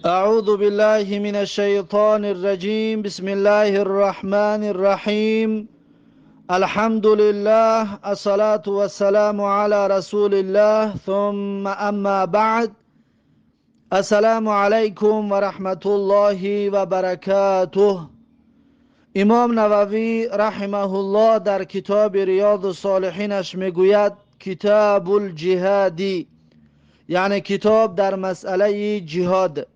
أعوذ بالله من الشيطان الرجيم. بسم الله الرحمن الرحيم. الحمد لله، الصلاة والسلام على رسول الله، ثم أما بعد. السلام علیکم و رحمت الله و برکاته. امام نووی رحمه الله در کتاب ریاض الصالحینش میگوید کتاب الجهاد، یعنی کتاب در مسئله جهاد.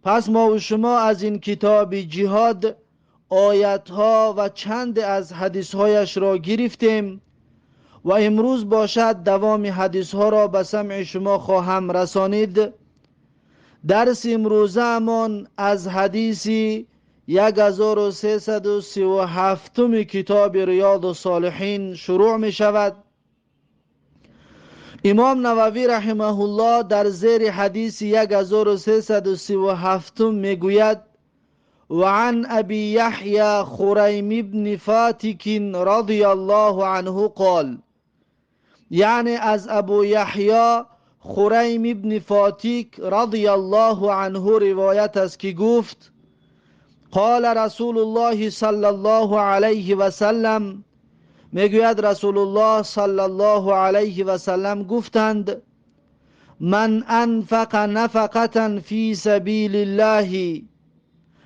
پس ما و شما از این کتاب جهاد آیتها و چند از حدیثهایش را گرفتیم و امروز باشد دوام حدیثها را به سمع شما خواهم رسانید. درس امروزهمان از حدیث 1337 کتاب ریاض الصالحین شروع می شود. امام نووی رحمه الله در زیر حدیث 1337 میگوید: وعن ابی یحیی خریم بن فاتک رضی الله عنه قال، یعنی از ابو یحیی خریم ابن فاتک رضی الله عنه روایت است که گفت: قال رسول الله صلی الله علیه و سلم، میگوید رسول الله صلی الله علیه و سلم گفتند: من انفق نفقة فی سبیل الله،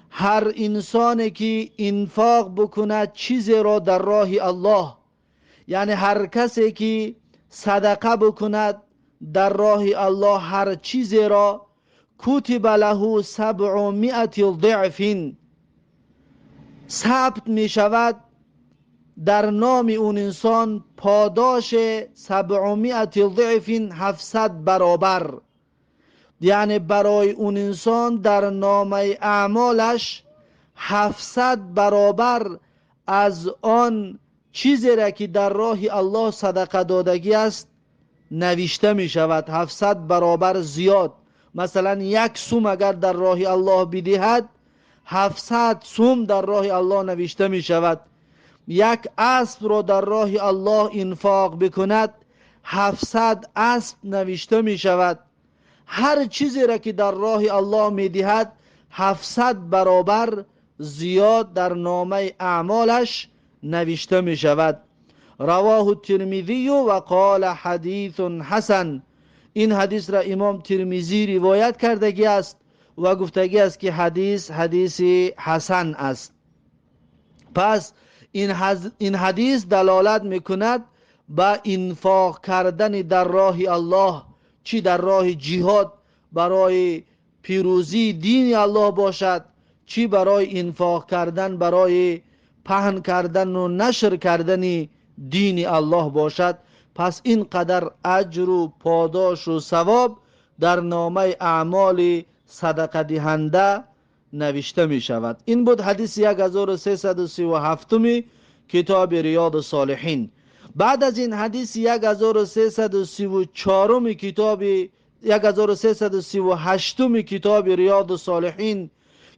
هر انسانی که انفاق بکند چیزی را در راه الله، یعنی هر کسی که صدقه بکند در راه الله هر چیزی را، کتب له 700 ضعف، ثبت می شود در نام اون انسان پاداش 700 ضعف، 700 برابر، یعنی برای اون انسان در نامه اعمالش 700 برابر از آن چیزی را که در راه الله صدقه دادگی است نوشته می شود، 700 برابر زیاد. مثلا یک سوم اگر در راه الله بدهد، 700 سوم در راه الله نوشته می شود. یک اسب را در راه الله انفاق بکند، 700 اسب نوشته می شود. هر چیزی را که در راه الله می دهد، 700 برابر زیاد در نامه اعمالش نوشته می شود. رواه الترمذی و قال حدیث حسن. این حدیث را امام ترمذی روایت کردگی است و گفتگی است که حدیث حدیث حسن است. پس این حدیث دلالت میکند به انفاق کردن در راه الله، چی در راه جهاد برای پیروزی دین الله باشد، چی برای انفاق کردن برای پهن کردن و نشر کردن دین الله باشد. پس این قدر اجر و پاداش و ثواب در نامه اعمال صدقه دهنده نوشته می شود. این بود حدیث 1337 کتاب ریاض الصالحین. بعد از این حدیث 1334 کتاب، 1338 کتاب ریاض الصالحین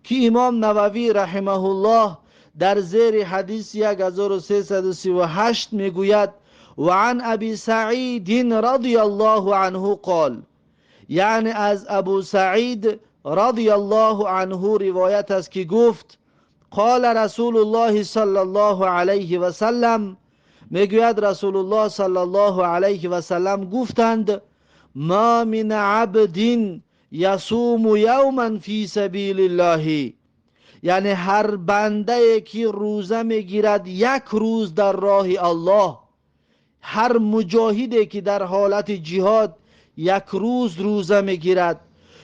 که امام نووی رحمه الله در زیر حدیث 1338 میگوید: وعن ابی سعید رضی الله عنه قال، یعنی از ابو سعید رضی الله عنه روایت است که گفت: قال رسول الله صلی الله علیه و سلم، میگوید رسول الله صلی الله علیه و سلم گفتند: ما من عبد یصوم یوما فی سبیل الله، یعنی هر بنده که روزه میگیرد یک روز در راه الله، هر مجاهدی که در حالت جهاد یک روز روزه میگیرد،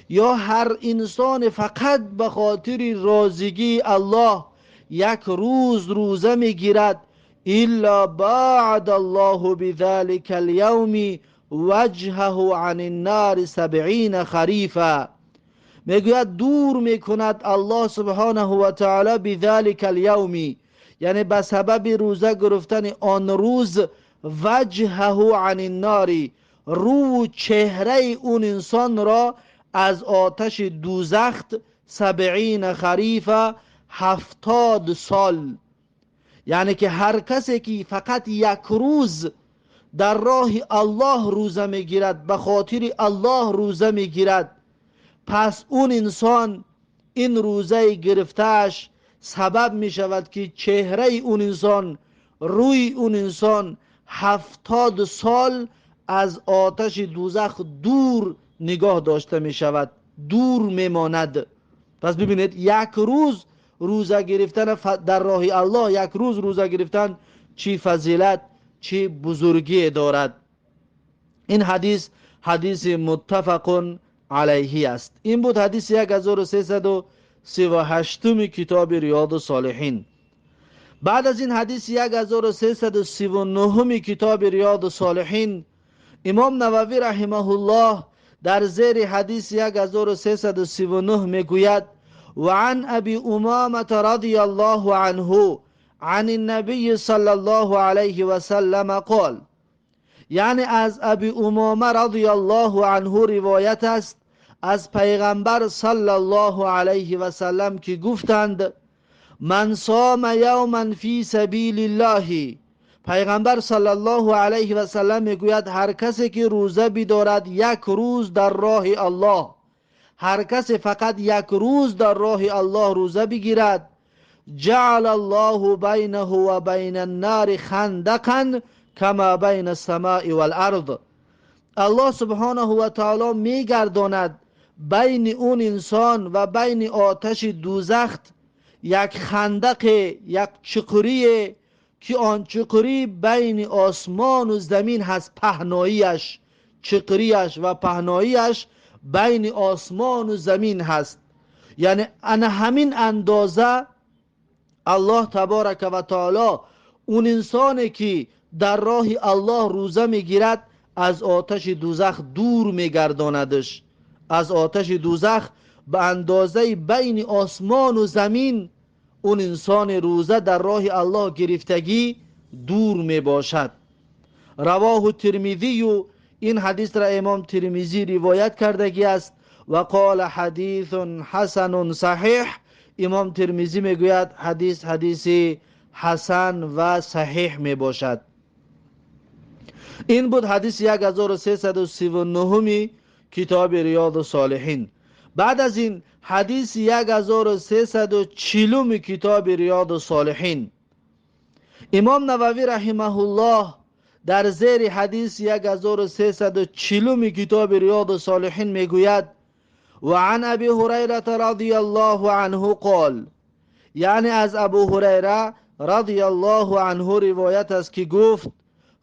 یا هر انسان فقط به خاطر راضیگی الله یک روز روزه میگیرد، الا باعد الله بذلك اليوم وجهه عن النار 70 خریفا، میگوید دور میکند الله سبحانه و تعالی بذلك اليوم، یعنی به سبب روزه گرفتن آن روز، وجهه عن النار، رو چهره اون انسان را از آتش دوزخ 70 خریفا، 70 سال. یعنی که هر کسی که فقط یک روز در راه الله روزه میگیرد، به خاطر الله روزه میگیرد، Пас он инсон ин рӯзаи гирифтааш сабаб мешавад, ки чеҳраи он инсон, рӯи он инсон 70 сол аз оташи дӯзах дур нигоҳ дошта мешавад, дур мемонад. Пас бибинед, як рӯз рӯза гирифтан дар роҳи Аллоҳ, як рӯз рӯза гирифтан чӣ фазилат, чӣ бузургӣ дорад. Ин ҳадис ҳадиси муттафақун алайҳи аст. Ин буд ҳадиси 1338 китоби Риёду Солиҳин. Баъд аз ин ҳадиси 1339 китоби Риёду Солиҳин, имом Нававӣ раҳимаҳуллоҳ дар зери ҳадиси 1339 мегӯяд: وعن أبي أمامة رضي الله عنه عن النبي صلى الله عليه وسلم قال. یعنی از ابی امامه رضی الله عنه روایت است از پیغمبر صلی الله علیه و سلم که گفتند: من صام یوما فی سبیل الله. پیغمبر صلی الله علیه و سلم میگوید هر کسی که روزه بدارد یک روز در راه الله، هر کسی فقط یک روز در راه الله روزه بگیرد، جعل الله بینه و بین النار خندقا کما بین السماء والارض. الله سبحانه و تعالی میگرداند بین اون انسان و بین آتش دوزخ یک خندق، یک چقری که آن چقری بین آسمان و زمین هست. پهناییش، چقریش و پهناییش بین آسمان و زمین هست. یعنی انا همین اندازه الله تبارک و تعالی اون انسانی که در راه الله روزه میگیرد از آتش دوزخ دور میگرداندش. از آتش دوزخ به اندازه بین آسمان و زمین اون انسان روزه در راه الله گرفتگی دور میباشد. رواه ترمذی. این حدیث را امام ترمذی روایت کردگی است. و قال حدیث حسن صحیح. امام ترمذی میگوید حدیث حدیث حسن و صحیح میباشد. این بود حدیث 1339 کتاب ریاض الصالحین. بعد از این حدیث 1340 کتاب ریاض الصالحین، امام نووی رحمه الله در زیر حدیث 1340 کتاب ریاض الصالحین میگوید: و عن ابی هریره رضی الله عنه قال. یعنی از ابو هریره رضی الله عنه روایت است که گفت: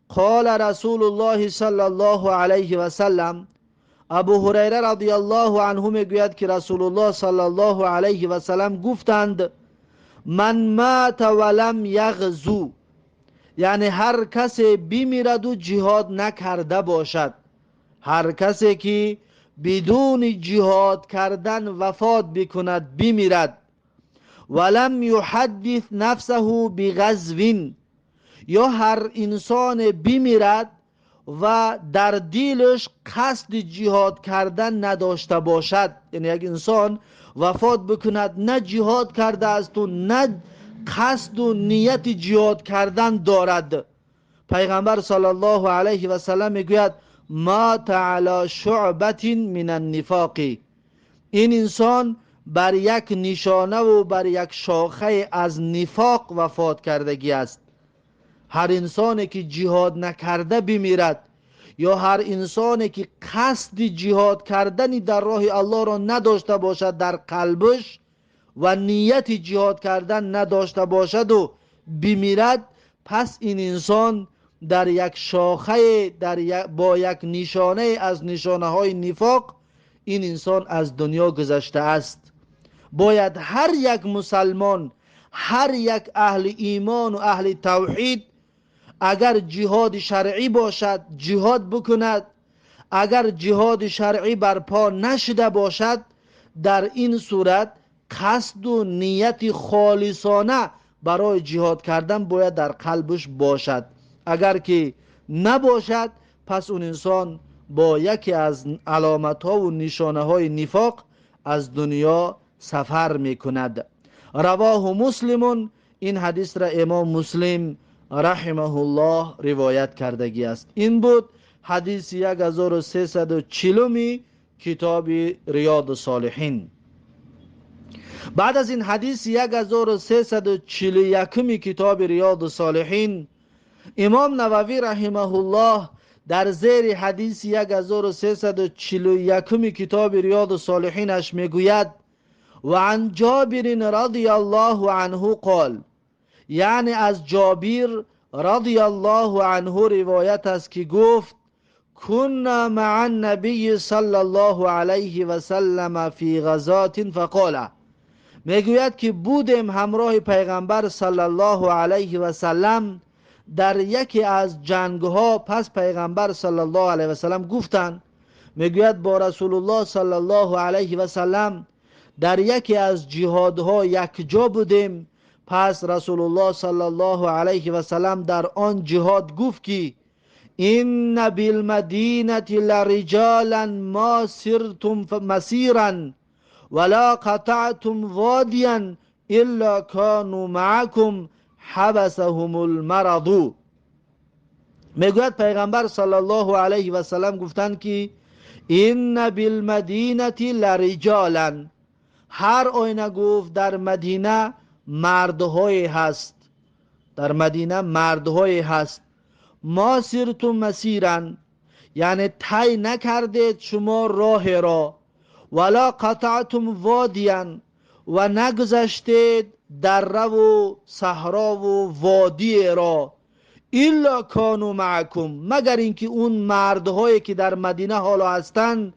قال رسول الله صلی الله علیه و سلم. ابو هریره رضی الله عنه میگوید که رسول الله صلی الله علیه و سلم گفتند: من مات ولم یغزو. یعنی هر کسی بمیرد و جهاد نکرده باشد، هر کسی که بدون جهاد کردن وفات بکند، بمیرد، ولم یحدث نفسه بغزو، یا هر انسان بمیرد و در دلش قصد جهاد کردن نداشته باشد. یعنی یک انسان وفات بکند، نه جهاد کرده است و نه قصد و نیت جهاد کردن دارد، پیغمبر صلی الله علیه و سلم میگوید: مات علی شعبة من النفاق. این انسان بر یک نشانه و بر یک شاخه از نفاق وفات کردگی است. هر انسانی که جهاد نکرده بمیرد یا هر انسانی که قصد جهاد کردنی در راه الله را نداشته باشد در قلبش و نیت جهاد کردن نداشته باشد و بمیرد، پس این انسان در یک شاخه با یک نشانه از نشانه های نفاق این انسان از دنیا گذشته است. باید هر یک مسلمان، هر یک اهل ایمان و اهل توحید اگر جهاد شرعی باشد جهاد بکند، اگر جهاد شرعی برپا نشده باشد در این صورت قصد و نیت خالصانه برای جهاد کردن باید در قلبش باشد. اگر که نباشد پس اون انسان با یکی از علامت ها و نشانه های نفاق از دنیا سفر میکند. رواه مسلم. این حدیث را امام مسلم رحمه الله روایت کردگی است. این بود حدیث 1340 کتاب ریاض الصالحین. بعد از این حدیث 1341 کتاب ریاض الصالحین، امام نووی رحمه الله در زیر حدیث 1341 کتاب ریاض الصالحینش میگوید: و عن جابر رضی الله عنه قال، یعنی از جابر رضی الله عنه روایت است که گفت: كنا مع النبی صلی الله علیه و سلم فی غزاة فقال. میگوید که بودیم همراه پیغمبر صلی الله علیه و سلم در یکی از جنگ ها. پس پیغمبر صلی الله علیه و سلم گفتند، میگوید با رسول الله صلی الله علیه و سلم در یکی از جهادها یک جا بودیم. پس رسول الله صلی الله علیه و سلم در آن جهاد گفت که إن بالمدینة لرجالا ما سرتم مسیرا ولا قطعتم وادیا إلا كانوا معكم حبسهم المرض. میگوید پیغمبر صلی الله علیه و سلم گفتند که إن بالمدینة لرجالا، هر آینه گفت در مدینه مردهای هست، در مدینه مردهای هست، ما سرتم مسیرا، یعنی طی نکردید شما راه را، ولا قطعتم وادیا، و نگذشتید دره و صحرا و وادی را، إلا كانوا معكم، مگر اینکه اون مردهایی که در مدینه حالا هستند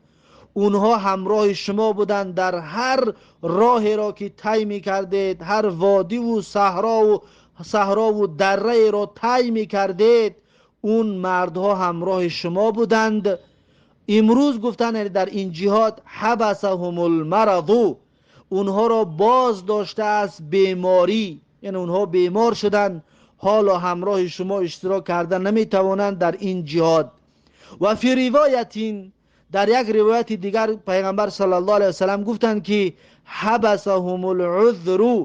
اونها همراه شما بودند در هر راه را که طی می‌کردید، هر وادی و صحرا و دره را طی می‌کردید، اون مردها همراه شما بودند. امروز گفتن یعنی در این جهاد حبسهم المرض، اونها را باز داشته است بیماری، یعنی اونها بیمار شدند، حالا همراه شما اشتراک کردن نمیتوانند در این جهاد. و فی روایت، در یک روایت دیگر پیغمبر صلی الله علیه وسلم گفتند که حبسهم العذر،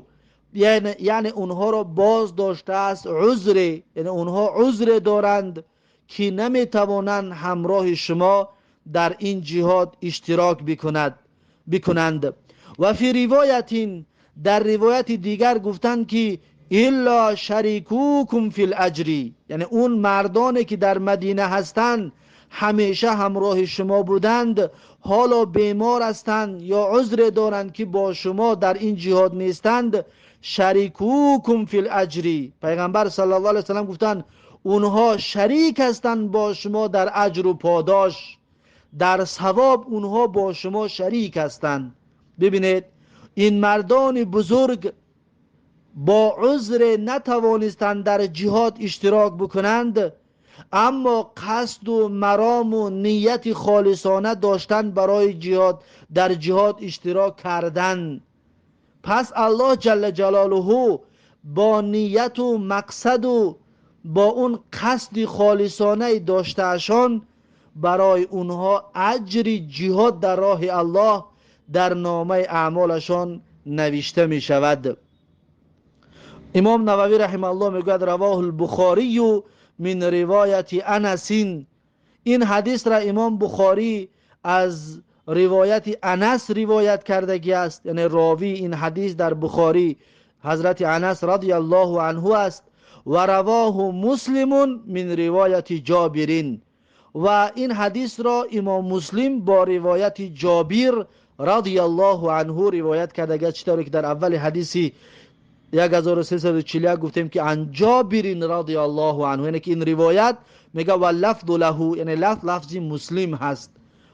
یعنی اونها را باز داشته است عذر، یعنی اونها عذر دارند که نمیتوانند همراه شما در این جهاد اشتراک بکنند. و فی روایت، در روایت دیگر گفتند که إلا شریکوکم فی الاجر، یعنی اون مردانی که در مدینه هستند همیشه همراه شما بودند، حالا بیمار هستند یا عذر دارند که با شما در این جهاد نیستند، شریکوکم فی الاجر، پیغمبر صلی الله علیه وسلم گفتند اونها شریک هستند با شما در اجر و پاداش، در ثواب اونها با شما شریک هستند. ببینید این مردان بزرگ با عذر نتوانستند در جهاد اشتراک بکنند، اما قصد و مرام و نیت خالصانه داشتن برای جهاد، در جهاد اشتراک کردن. پس الله جل جلاله با نیت و مقصد و با اون قصد خالصانه داشتهشان برای اونها اجر جهاد در راه الله در نامه اعمالشان نوشته می شود. امام نووی رحمه الله میگوید رواه البخاری من روایت انس، این حدیث را امام بخاری از روایت انس روایت کردگی است، یعنی راوی این حدیث در بخاری حضرت انس رضی الله عنه است. و رواه مسلم من روایت جابر، و این حدیث را امام مسلم با روایت جابر رضی الله عنه روایت کرده است، چطوری که در اول حدیث 1341 گفتیم که عن جابر رضی الله عنه، یعنی که این روایت میگه و لفظ له، یعنی لفظ لفظ مسلم هست،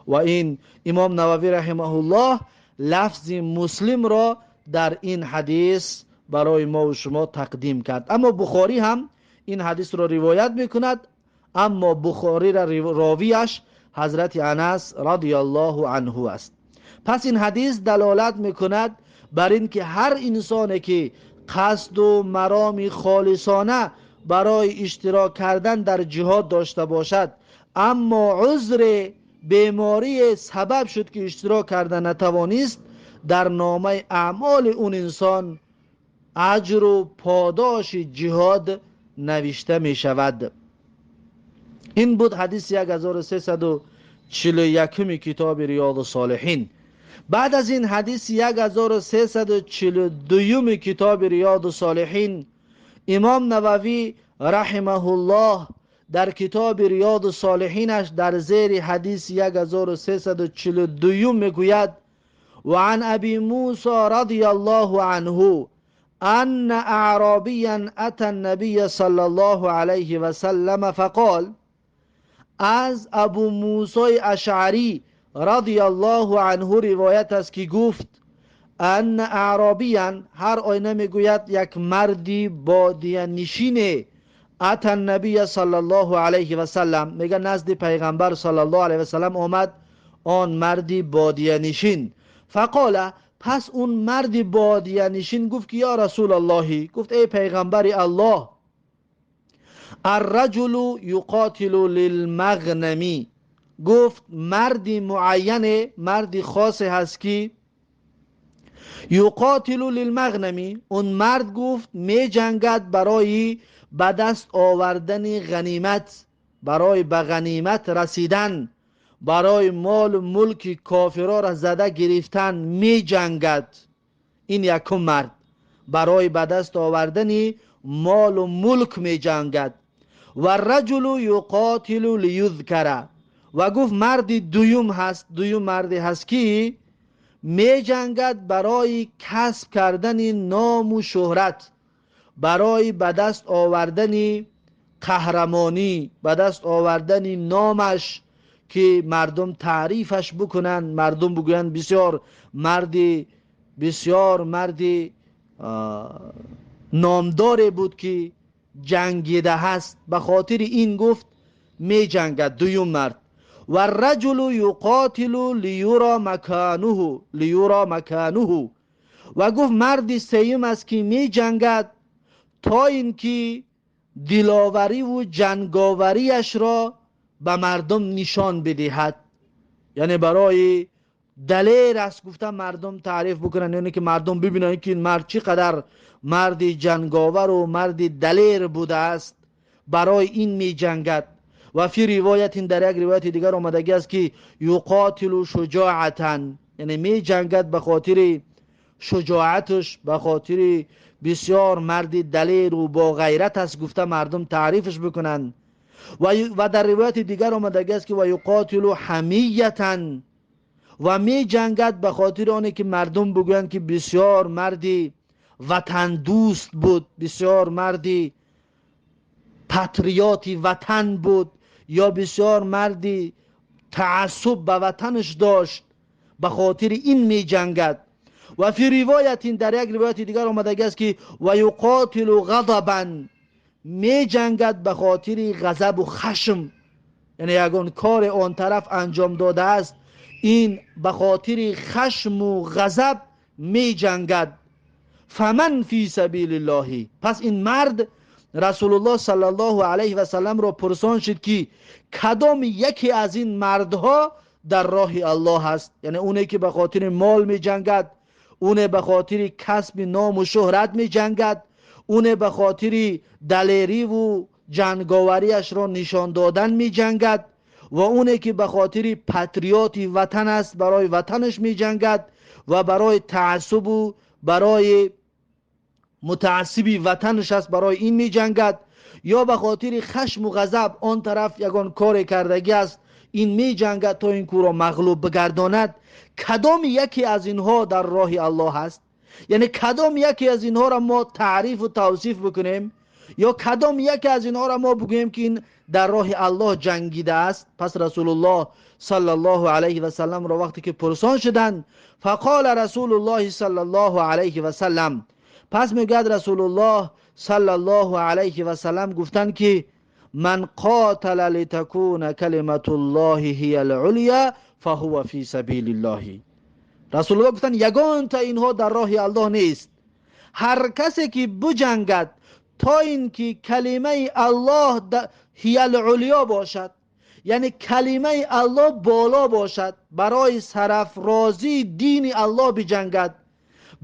و این امام نووی رحمه الله لفظ مسلم را در این حدیث برای ما و شما تقدیم کرد. اما بخاری هم این حدیث را روایت میکند، اما بخاری را راویش حضرت انس رضی الله عنه است. پس این حدیث دلالت میکند بر اینکه هر انسانی که قصد و مرام خالصانه برای اشتراک کردن در جهاد داشته باشد، اما عذر بیماری سبب شد که اشتراک کردن نتوانست، در نامه اعمال اون انسان اجر و پاداش جهاد نوشته می شود. این بود حدیث 1341 41 китоби Риёз Солиҳин. Баъд аз ин ҳадиси 1342 китоби Риёз Солиҳин, имом Нававӣ раҳимаҳуллоҳ дар китоби Риёз Солиҳинаш дар зери ҳадиси 1342 мегӯяд: ва ан Аби Мусо радияллоҳу анҳу анна аъробиян ата набия саллаллоҳу алайҳи васаллама фақол. Аз Абу Мусои Ашъарӣ радияллоҳу анҳу ривоят аст, ки гуфт: анна аъробиян, ҳар оина мегӯяд, як марди бодиянишине, ата набия саллаллоҳу алайҳи васаллам, мега назди пайғамбар саллаллоҳу алайҳи васаллам омад он марди бодиянишин. Фақола, пас он марди бодиянишин гуфт ки: ё Расулаллоҳи, гуфт: эй пайғамбари Аллоҳ, арраҷулу юқотилу лилмағнами, гуфт марди муайяне, марди хосе ҳаст ки юқотилу лилмағнами, он мард гуфт меҷангад барои ба даст овардани ғанимат, барои ба ғанимат расидан, барои молу мулки кофироро зада гирифтан меҷангад. Ин якум мард барои ба даст овардани молу мулк меҷангад. Ва раҷулу юқотилу лиюзкара, ва гуфт марди дуюм ҳаст, дуюм марде ҳаст ки меҷангад барои касб кардани ному шӯҳрат, барои ба даст овардани қаҳрамонӣ, ба даст овардани номаш, ки мардум таърифаш бикунанд, мардум бигӯянд бисёр марди, бисёр марди номдоре буд ки ҷангида ҳаст. Ба хотири ин гуфт меҷангад дуюм мард. Ва раҷулу юқотилу лиюра макануҳу, лиюра макануҳу, ва гуфт марди сеюм аст ки меҷангад то ин ки диловариву ҷанговариашро ба мардум нишон бидиҳад, яъне барои далер аст гуфта мардум таъриф бикунанд, яъне ки мардум бибинанд ки ин мард чӣ қадар марди ҷанговару марди далер будааст, барои ин меҷангад. Ва фи ривоятин, дар як ривояти дигар омадагӣ аст ки юқотилу шуҷоатан, яъне меҷангад ба хотири шуҷоаташ, ба хотири бисёр марди далеру бо ғайрат аст гуфта мардум таърифаш бикунанд. Ва дар ривояти дигар омадагӣ аст ки ва юқотилу ҳамиятан, ва меҷангад ба хотири оне ки мардум бигӯянд ки бисёр марди ватандӯст буд, бисёр марди патриоти ватан буд, ё бисёр марди таассуб ба ватанаш дошт, ба хотири ин меҷангад. Ва фи ривоятин, дар як ривояти дигар омадагӣ аст ки ва юқотилу ғадабан, меҷангад ба хотири ғазабу хашм, яъне ягон коре он тараф анҷом додааст, ин ба хотири хашму ғазаб меҷангад. Фаман фи сабилиллоҳи, пас ин мард Расулуллоҳ саллаллоҳу алайҳи васалламро пурсон шуд ки кадом яке аз ин мардҳо дар роҳи Аллоҳ аст, яъне оне ки ба хотири мол меҷангад, оне ба хотири касби ному шӯҳрат меҷангад, оне ба хотири далериву ҷанговариашро нишон додан меҷангад, ва оне ки ба хотири патриоти ватан аст, барои ватанаш меҷангад ва барои таассубу барои мутаассиби ватанаш аст, барои ин меҷангад, ё ба хотири хашму ғазаб он тараф ягон коре кардагӣ аст, ин меҷангад то ин кӯро мағлуб бигардонад. Кадом яке аз инҳо дар роҳи Аллоҳ аст? Яъне кадом яке аз инҳоро мо таърифу тавсиф бикунем, ё кадом яке аз инҳоро мо бигӯем ки ин дар роҳи Аллоҳ ҷангидааст? Пас Расулуллоҳ саллаллоҳу алайҳи васалламро вақте ки пурсон шуданд, фақола Расулуллоҳи саллаллоҳу алайҳи васаллам, пас мегӯяд Расулуллоҳ саллаллоҳу алайҳи васаллам гуфтанд ки ман қотала литакуна калиматуллоҳи ҳия алуля фаҳува фи сабилиллоҳи. Расулуллоҳ гуфтанд ягонта инҳо дар роҳи Аллоҳ нест, ҳар касе ки биҷангад то ин ки калимаи Аллоҳ ҳия алулё бошад, яъне калимаи Аллоҳ боло бошад, барои сарафрозии дини Аллоҳ биҷангад,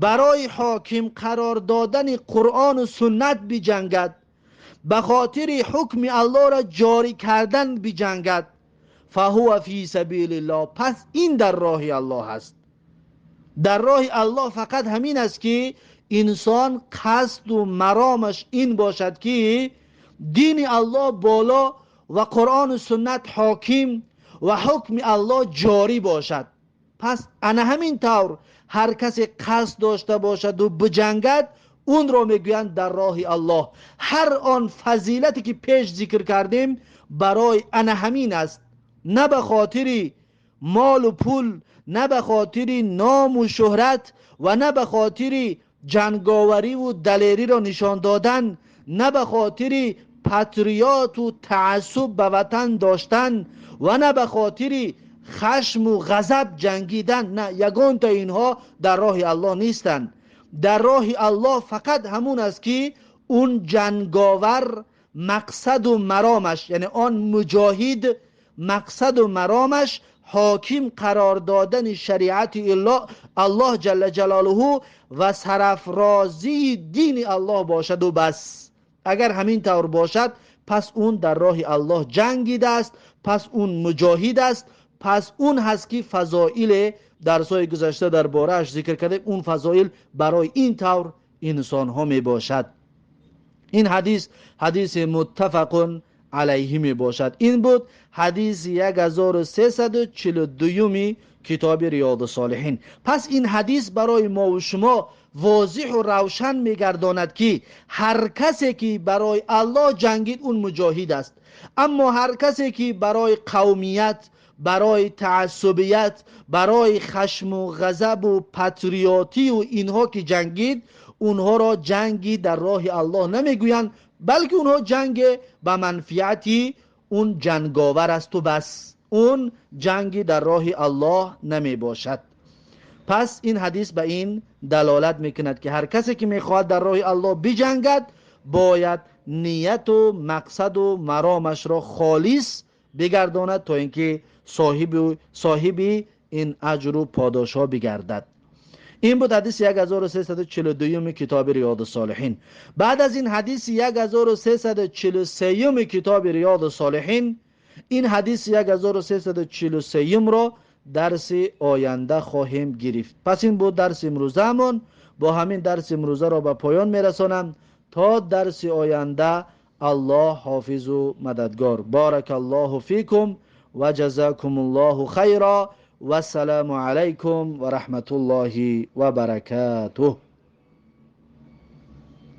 барои ҳоким қарор додани Қуръону суннат биҷангад, ба хотири ҳукми Аллоҳро ҷорӣ кардан биҷангад, فهو فی سبیل الله. پس این در راه الله است. در راه الله فقط همین است که انسان قصد و مرامش این باشد که دین الله بالا و قرآن و سنت حاکم و حکم الله جاری باشد. پس انا همین طور هر کسی قصد داشته باشد و بجنگد، اون را میگویند در راه الله. هر آن فضیلتی که پیش ذکر کردیم برای انا همین است، نه به خاطر مال و پول، نه به خاطر نام و شهرت و نه به خاطر جنگاوری و دلیری را نشان دادن، نه به خاطر پاتریات و تعصب به وطن داشتن و نه به خاطر خشم و غضب جنگیدن. نه، یگان تا اینها در راه الله نیستند. در راه الله فقط همون است که اون جنگاور مقصد و مرامش، یعنی آن مجاهد مقصد و مرامش حاکم قرار دادن شریعت الله جل جلاله و سرافرازی دین الله باشد و بس. اگر همین طور باشد پس اون در راه الله جنگیده است، پس اون مجاهد است، پس اون هست که فضائل درس‌های گذشته در باره‌اش ذکر کردیم، اون فضائل برای این طور انسان ها می باشد. این حدیث حدیث متفق علیه می باشد. این بود حدیث 1342 کتاب ریاض الصالحین. پس این حدیث برای ما و شما واضح و روشن میگرداند که هر کسی که برای الله جنگید اون مجاهد است، اما هر کسی که برای قومیت، برای تعصبیت، برای خشم و غضب و پاتریاتی و اینها که جنگید، اونها را جنگی در راه الله نمیگویند، بلکه اونها جنگ به منفعتی اون جنگاور است و بس، اون جنگی در راه الله نمی باشد. پس این حدیث به این دلالت میکند که هر کسی که میخواهد در راه الله بجنگد باید نیت و مقصد و مرامش را خالص بگرداند تا اینکه صاحب این اجر و پاداش ها بگردد. این بود حدیث 1342 کتاب ریاض الصالحین. بعد از این حدیث 1343 کتاب ریاض الصالحین، این حدیث 1343 را درس آینده خواهیم گرفت. پس این بود درس امروزمون. با همین درس امروزه را به پایان میرسانم. تا درس آینده الله حافظ و مددگار. بارک الله فیکم و جزاکم الله خیرا و السلام علیکم و رحمت الله و برکاته.